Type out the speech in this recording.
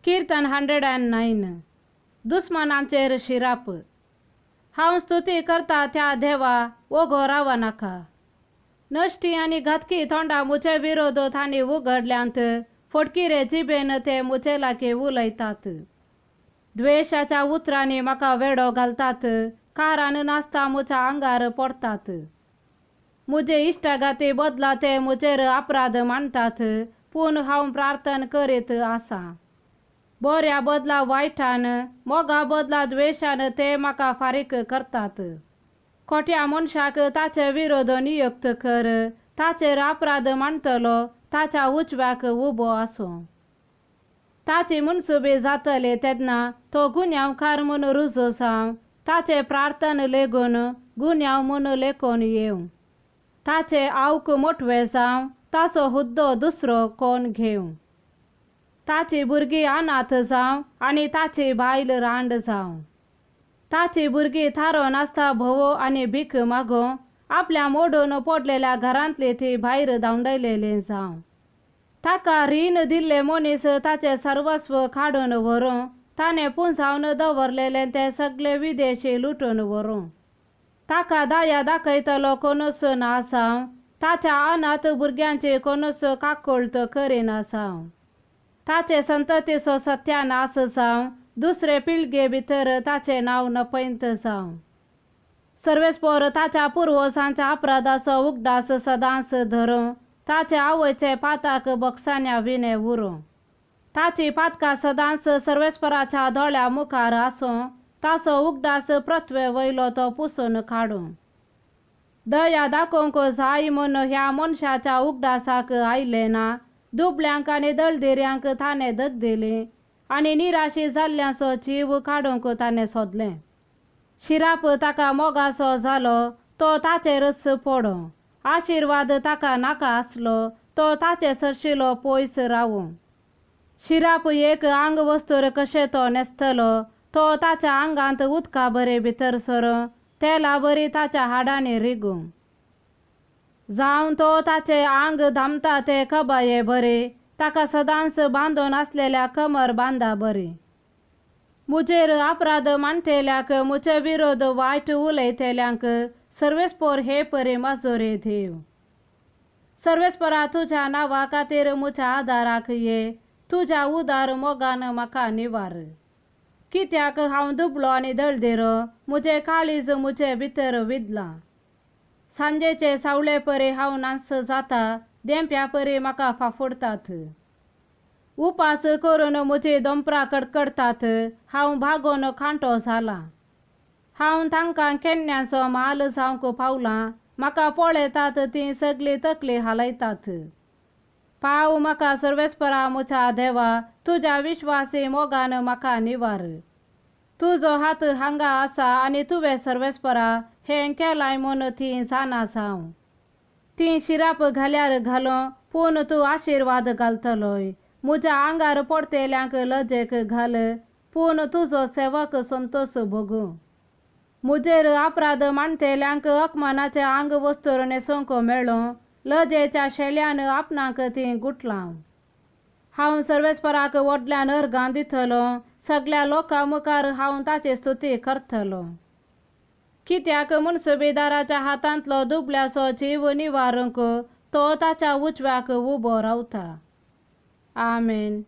किर्तन 109. दुस्मानांचेर शिराप. हांव स्तुती करता त्या देवा, ओगो राव नाका. नश्टी आनी घातकी तोंडां म्हजे विरोधात आनी उगडल्यांत, फटकिरे जिबेन ते म्हजे लागीं उलयतात. द्वेशाच्या उतरांनी म्हाका वेडो घालतात, कारान नासता म्हज्या आंगार पडटात. म्हजे इश्टागाती बदला ते म्हजेर अपराध मानतात, पूण हांव प्रार्थना करीत आसा. बऱ्या बदला वायटान, मोगा बदला द्वेशान ते म्हाका फारीक करतात. खोट्या मनशाक ताचे विरोध नियुक्त कर, ताचेर अपराध मांडटलो ताच्या उजव्याक उबो आसूं. ताची मनसुबी जातली तेन्ना तो गुन्यांवकार म्हूण रुजू जावं, ताचे प्रार्थन लेगून गुन्यांव म्हूण लेखून येवं. ताचे आवक मोटवे जावं, ताचो हुद्दो दुसरो कोण घेवं. ताची भुरगीं अनाथ जावं आनी ताची बायल रांड जावं. ताची भुरगीं थारो नासता भोवो आनी भीक मागो, आपल्या मोडून पडलेल्या घरांतली ती भायर धांवडयलेली जावं. ताका रीण दिल्ले मनीस ताचें सर्वस्व काडून व्हरूं, ताणें पुंजावन दवरलेलें तें सगळे विदेशी लुटून व्हरूं. ताका दया दाखयतलो कोणूच ना जावं, ताच्या अनाथ भुरग्यांची कोणूच काकुळट करिना जावं. ताचे संततीचो सत्यानाश जावं, दुसरे पिळगे भितर ताचें नांव नपयत जावं. सर्वेस्पोर ताच्या पुर्वजांच्या अपराधाचो उगडास सदांच धरूं, ताचे आवयचे पाताक बक्षान्या विणे उरूं. ताची पातकां सदांच सर्वेस्पराच्या दोळ्या मुखार आसूं, ताचो उगडास पृथ्वे वयलो तो पुसून काडूं. दया दाखोवंक जाय म्हूण ह्या मनशाच्या उगडासाक आयलें ना, दुबळ्यांक आनी दळदिऱ्यांक ताणें दग दिली आनी निराशी जाल्ल्यांचो जीव काडूंक ताणें सोदलें. शिराप ताका मोगाचो जालो, तो ताचेरच पडूं. आशिर्वाद ताका नाका आसलो, तो ताचे सरशिलो पयस रावूं. शिराप एक आंग वस्तूर कशें तो न्हेसतलो, तो ताच्या आंगांत उदका बरी भितर सरूं, तेला बरी ताच्या हाडांनी रिगूं. जावं तो ताचे आंग धांपता ते कबाये बरी, ताका सदांच बांदून आसलेल्या कमर बांदा बरी. म्हजेर अपराध मानतेल्यांक, म्हजे विरोध वायट उलयतेल्यांक सर्वेस्पोर हे परी माजोरे देव. सर्वेस्परा तुज्या नांवा खातीर म्हज्या आदाराक ये, तुज्या उदार मोगान म्हाका निवार. कित्याक हांव दुबळो आनी दळदिरो, म्हजें काळीज म्हजे भितर विदलां. सांजेचे सावळे परी हांव नास जाता, देंप्या परी म्हाका फाफुडटात. उपास करून म्हजी दोंपरां कडकडटात, हांव भागोवन कांटो जालां. हांव तांकां केन्नाचो माल जावंक पावलां, म्हाका पळयतात तीं सगळीं तकली हालयतात. पाव म्हाका सर्वेस्परा म्हज्या देवा, तुज्या विश्वासी मोगान म्हाका निवार. तुजो हात हांगा आसा आनी तुवें सर्वेस्परा हें केलाय म्हूण तीं जाणा जावं. तीं शिराप घाल्यार घालो, पूण तूं आशिर्वाद घालतलोय. म्हज्या आंगार पडटेल्यांक लजेक घाल, पूण तुजो सेवक संतोश भोगूं. म्हजेर अपराध मानतेल्यांक अपमानाचें आंग वस्तूर न्हेसोवंक मेळूं, लजेच्या शेल्यान आपणाक तीं गुटलांव. हांव सर्वेस्पराक व्हडल्यान अर्गां दितलो, सगळ्या लोकां मुखार हांव ताची स्तुती करतलो. कित्याक मुनसुबीदाराच्या हातांतलो दुबळ्याचो जीव निवारूंक तो ताच्या उजव्याक उबो रावता. आमेन.